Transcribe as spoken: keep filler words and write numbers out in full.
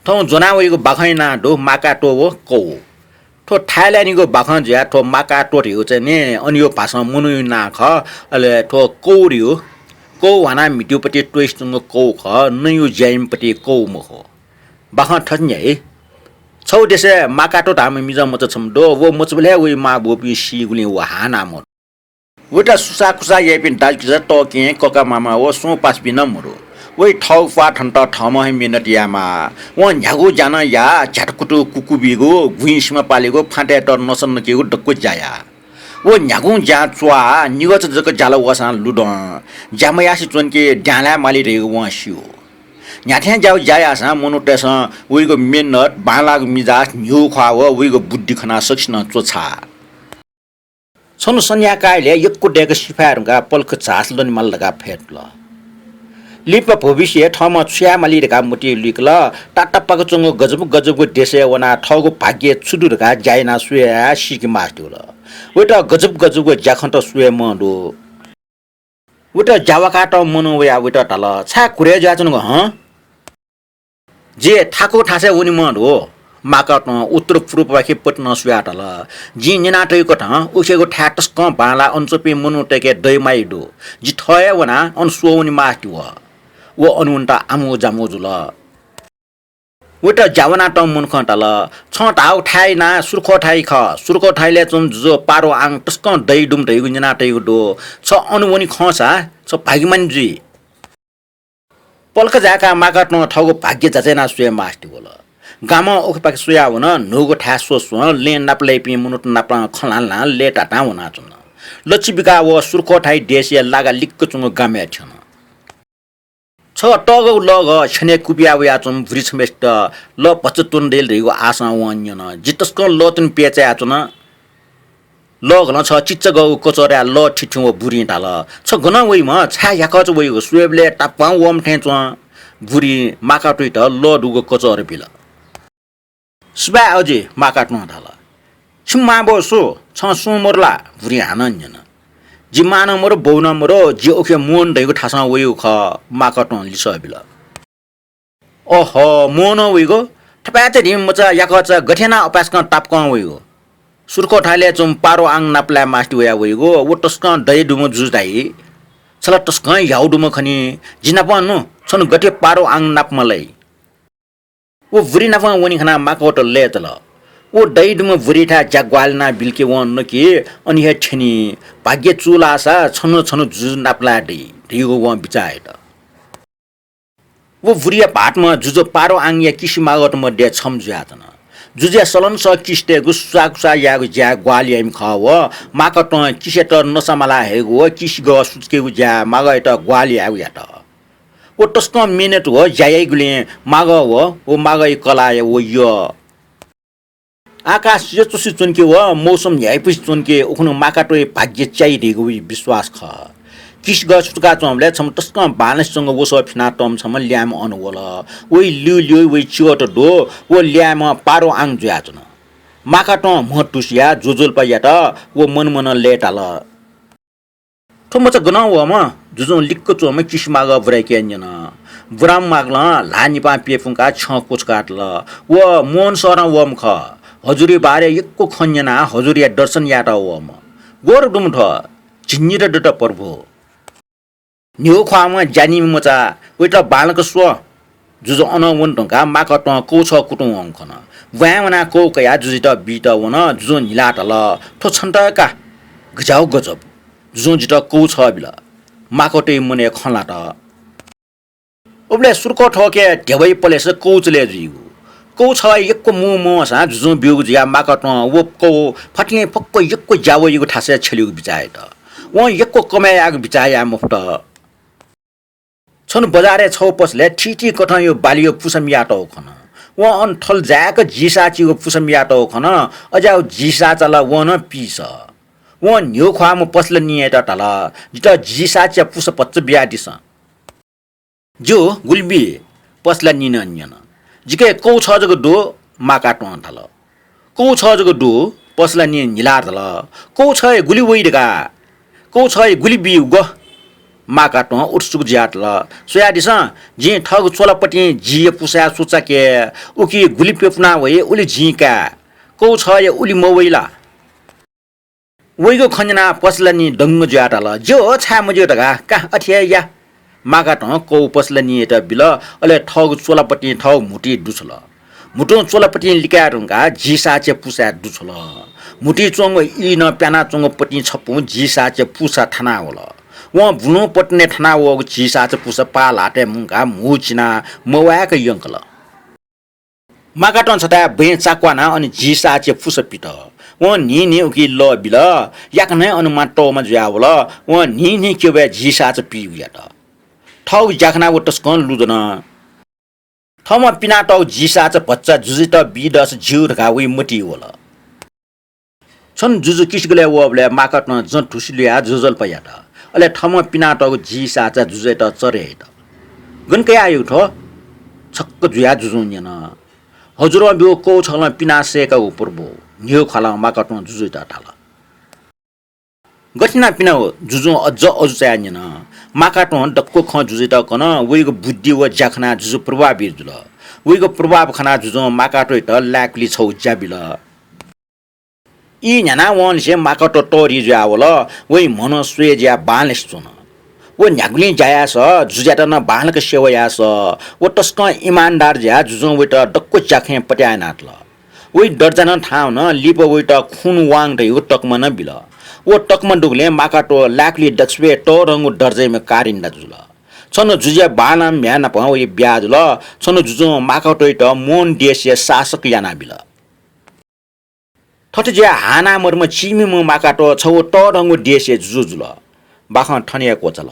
थौं ज्वना वइगु बाखंया नां दु माकातो व कौ। थ्व थाइल्यान्डयागु बाखं जुयाः थ्व माकातो धइगु चाहिँ नि अनयो भाषां मनूया नां खः। अले थ्व कौ धइगु, कौ ह्वानाः म्हितुपति त्वइसे च्वंगु कौ खः, नँयु ज्याइम्हपति कौ मखु। बाखं थथे न्ह्याइ। छगू देशय् माकातो धाःम्ह मिजं मचा छम्ह दु। व मचाबलय् हे वइ मां बौपिं सीगुलिं व हानं मदु। वयात सुसाःकुसाः याइपिं दाजुकिजा, तःकेहेँ, ककामामा व स्वम्ह पासापिं नं मदु। वइ थःगु प्वाः थनेत थःम्हं हे मेहनत यायेमाः। वं न्ह्यागु ज्या नं याः, झ्यातकुतु कुकु बीगु, गुँइ सिमा पालेगु, फाँतय्‌त नसा नकेगु दक्व ज्या याः। व न्ह्यागुं ज्यां च्वाः, निगःचा जक ज्याला वःसां लुधं। ज्या मयासे च्वंके द्यां लाये माली धइगु वं स्यू। न्ह्याथें ज्याःगु ज्या याःसां मनूतय्‌सं वइगु मेहनत, बांलाःगु मिजास, न्ह्यू ख्वाः व वइगु बुद्धि खनाः सकसिनं च्वछाः। छन्हु सन्ध्याकालय् यक्व दय्‌क सिफाये धुंकाः पलख झास लनेमाल धकाः फय्‌तल। लिपा भविष्यय् थःम्हं छु याये माली धकाः मतिइ लुइकल। तातापाक च्वंगु गजब गजबगु देशय् वनाः थःगु भाग्यय् छु दु धकाः ज्या यानाः स्वयाः सीके मास्ति वल। वयात गजब गजबगु ज्याखँत स्वये मं दु। वयात ज्या वाकातःम्ह मनू वयाः वयात धाल, "छाय् कुरय् जुयाच्वनागु हं?" "जि थाकुगु थासय् वनेमाः धुगु।" माकातं उत्तर पूर्वपाखे पति नं स्वयाः धाल, "जिं न्यनातःगु कथं उखेगु थाय् तसकं बांलाः, अन च्वंपिं मनूतय्‌के दइ माइ दु। जि थः हे वनाः अन स्वः वने मास्ति वः।" व अन वनेत आमु जामु जुल। वयात ज्या वानातःम्ह मनुखं धाल, "छं धाःगु थाय् नं सुर्खो थाय् खः। सुर्खो थाय्‌लय् च्वंम्ह जुजु पारो आङ तसकं दइ दुम्ह धइगु न्यनातःगु दु। छ अन वने खंसा छ भाग्यमानी जुइ।" पलख झाय्‌काः माकातं थःगु भाग्य जाँचय् यानाः स्वये मास्ति वल। गामं उखेपाखे स्वयाः वन। न्हूगु थाय् स्वस्वं लँय् नापलाइपिं मनूत नाप खँ ल्हां ल्हां लय्‌तातां वनाच्वन। लच्छि बिकाः व सुर्खो थाय् देशया लागा लिक्क च्वंगु गामय् थ्यन। छगः तःगः लःगः छेनय् कुबिया वयाच्वंम्ह बुरी छम्हय्‌सित लः भचा त्वने दइ ला धइगु आशां वं न्यन। "जि तसकं लः त्वने प्यचायाच्वना।" लःगलं छगः चिचागःगु कचःराय् लः थिथ्यंव बुरिं धाल, "छ गनं वइम्ह? छाय् याकःचा वइगु? स्वयेबलय् तापां वःम्ह थें च्वं।" बुरिं माकातोयात लः दुगु कचःरा बिल। "सुभाय् अजि?" माकातं धाल। "छिमि मांबौ सु? छं सुं मदु ला?" बुरिं हानं न्यन। "जि मां नं मदु, बौ नं मदु, जि उखे मोहन धइगु थासं वइगु खः," माकातं लिसः बिल। "अहो, मोहनं वइगु? थपाय्‌चा धिं मचा याकःचा गथे यानाः अपाय्‌सकं तापाकं वइगु? सुर्खो थाय्‌लय् च्वंम्ह पारो आङ नापलाये मास्ति वयाः वइगु, व तसकं दया दुम्ह जुजु धाइ। छ ला तसकं ह्याउ दुम्ह खनी। जि नापं नु, छन्हु गथे पारो आङ नाप मलाइ?" व बुरी नापं वने खनाः माकातो लय्‌तल। व दया दुम्ह बुरीथाय् ज्या ग्वाहालि यानाः बिलके वं नकि, अन हे थ्यनी। भाग्य चूलाःसा छन्हु छन्हु जुजु नापलाये दइ धइगु वं बिचाः यात। व बुरीया भाःतम्ह जुजु पारो आङया किसि मागःत मध्ये छम्ह जुयाच्वन। जुजुया सलंसः किसि तयेगु, सुसाःकुसाः यायेगु ज्याय् ग्वाहालि याइम्ह खः व। माकातं किसियात नसा मालाः हयेगु व किसिगः सुचुकेगु ज्याय् मागःयात ग्वाहालि यायेगु यात। व तसकं मेहनत व ज्या याइगुलिं मागः व, व मागःया कलाःया व यः। आकाश यचुसे च्वंके व मौसम न्ह्याइपुसे च्वंके उखुन्हु माकातोया भाग्य च्याइ धइगु वइ विश्वास खः। किसिगः सुचुकाच्वंबलय् छम्ह तसकं बांलासे च्वंगु वसः फिनातःम्ह छम्ह ल्याय्म्ह अन वल। वइ ल्यूल्यू वइ चिवत दु। व ल्याय्म्ह पारो आङ जुयाच्वन। माकातं म्ह तुसियाः ज्वजलपा यात। व मनमनं लय्‌ताल। "थ्व मचा गनं वःम्ह?" जुजुं लिक्क च्वंम्ह किसि मागः बुरायाके न्यन। बुराम्ह मागलं ल्हाः निपां प्यपुंकाः छ्यं क्वछुकातल। "व मोहन सरं वःम्ह खः। हजुरया बारे यक्व खँ न्यनाः हजुरया दर्शन यायेत वःम्ह। ग्वःर दुम्ह थ्व? झिंनिदँ दत प्रभु।" न्ह्यू ख्वाःम्ह ज्यानिम्ह मचा, "वइत बांलाक स्व।" जुजु अनं वने धुंकाः माकःतं कौछः कुतुं वंगु खन। ब्वाँय् वनाः कौ कयाः जुजुयात बीत वन। जुजुं न्हिलाः धाल, "थ्व छन्त का, गज्याःगु गजब।" जुजुं जितः कौछः बिल। माकःतय् मनय् खँ ल्हात। उबलय् सुर्खो थ्वके ध्यबाया पलेसा कौचले जुइगु। कौछः यक्व मू मवंसां जुजुं ब्यूगु जुयाः माकःतं व कौ फतिं फक्व यक्व ज्या वइगु थासय् छ्यलेगु बिचाः यात। वं यक्व कमय् यायेगु बिचाः याये मफुत। छन्हु बजारय् छगू पसलय् थीथी कथंया बालिया पुसा मियातःगु खन। वं अन थल जाय्‌क झीसाँचिया पुसा मियातःगु खन। अज्याःगु झीसाँचा ला वं नं पीसः। वं न्ह्यू ख्वाःम्ह पसलनियायात धाल, "जितः झीसाँचिया पुसा भचा बियादिसँ।" "ज्यू, गुलि बी?" पसलनिनं न्यन। "जिके कौछः जक दु।" माकःतं धाल। "कौछः जक दु?" पसलनिं न्हिलाः धाल। "कौछः हे गुलि वइ धकाः?" "कौछः हे गुलि बी ग्व?" माकातों उत्सुक जुयातल। स्वयादिसँ, जिं थःगु च्वलापतिं जीया पुसाय् सुचाके, उकी गुलि प्यपुना वइ उलि जिं काये। कौ छया उलि मवइ ला? वइगु खँ न्यनाः पसलानिं दंग जुयातल। ज्यू, छाय् मज्यू धकाः, का अथे हे या। माकातों कौ पसलानियात बिल, अले थःगु च्वलापतिं थःगु म्हुतुइ दुछ्वल। म्हुतुं च्वलापतिं लिकाये धुंकाः जीसाःच्या पुसाय् दुछ्वल। म्हुतुइ च्वंगु ई नं प्यानाच्वंगु पतिं छपुं जीसाःच्या पुसा थानावल। वं बुलुं पतिनय् थानावःगु जीसाःच्या पुसा पाः ल्हातय् मुंकाः म्हू चिनाः मवाय्क यंकल। माकातों छथाय् बँय् चाक्वानाः अन जीसाःच्या पुसा पित। वं न्हिं न्हिं उकी लः बिल। याकनं हे अन म्वाः तःमा जुयावल। वं न्हिं न्हिं क्यबय् जीसाःच्या पीगु यात। थःगु ज्याखनाः व तसकं लुधन। थःम्हं पिनातःगु जीसाःच्या भचा जुजुइत बी दःसा ज्यू धकाः वइ मतिइ वल। छन्हु जुजु किसिगलय् वःबलय् माकातों जँ धुसि ल्हुयाः ज्वजलपा यात। अले थःम्हं पिनातःगु जीसाःच्या जुजुइत चरे यात। गन कयाः यःगु थ्व? छक्क जुयाः जुजुं न्यन। हजुरं ब्यूगु कौ छगलं पिनाः सय्कागु प्रभु। न्ह्यः ख्वालं माकातों जुजुइत धाल। गथे यानाः पिनागु? जुजुं अझ अजू चायाः न्यन। माकातों दक्व खँ जुजुइत कन। वइगु बुद्धि व ज्याखनाः जुजु प्रभावित जुल। वइगु प्रभाव खनाः जुजुं माकातोइत लाय्कुलिइ छगू ज्या बिल। ई न्ह्यानाः वंनिसें माकातो तःधि जुयावल। वइ म्हनं स्वये जुयाः बांलासे च्वन। व न्ह्यागुलिं ज्या याःसा, जुजुयात नं बांलाक सेवा याःसा, व तसकं इमानदार जुयाः जुजुं वइत दक्व ज्याखँय् पत्याः यानातल। वइ दर्जा नं थाहां वन। लिपा वइत खुन वाङ धइगु तकमा नं बिल। व तकमा दुगुलिं माकातो लाय्कुलिइ दक्वसिबय् तःधंगु दर्जायाम्ह कारिन्दा जुल। छन्हु जुजुया बांलाम्ह म्ह्याय् नाप वइ ब्याहा जुल। छन्हु जुजुं माकातोइत मोन देशया शासक यानाबिल। थथे जुयाः हानामदुम्ह चिमिम्ह माकातो छगू तःधंगु देशया जुजु जुल। बाखं थन हे क्वचाल।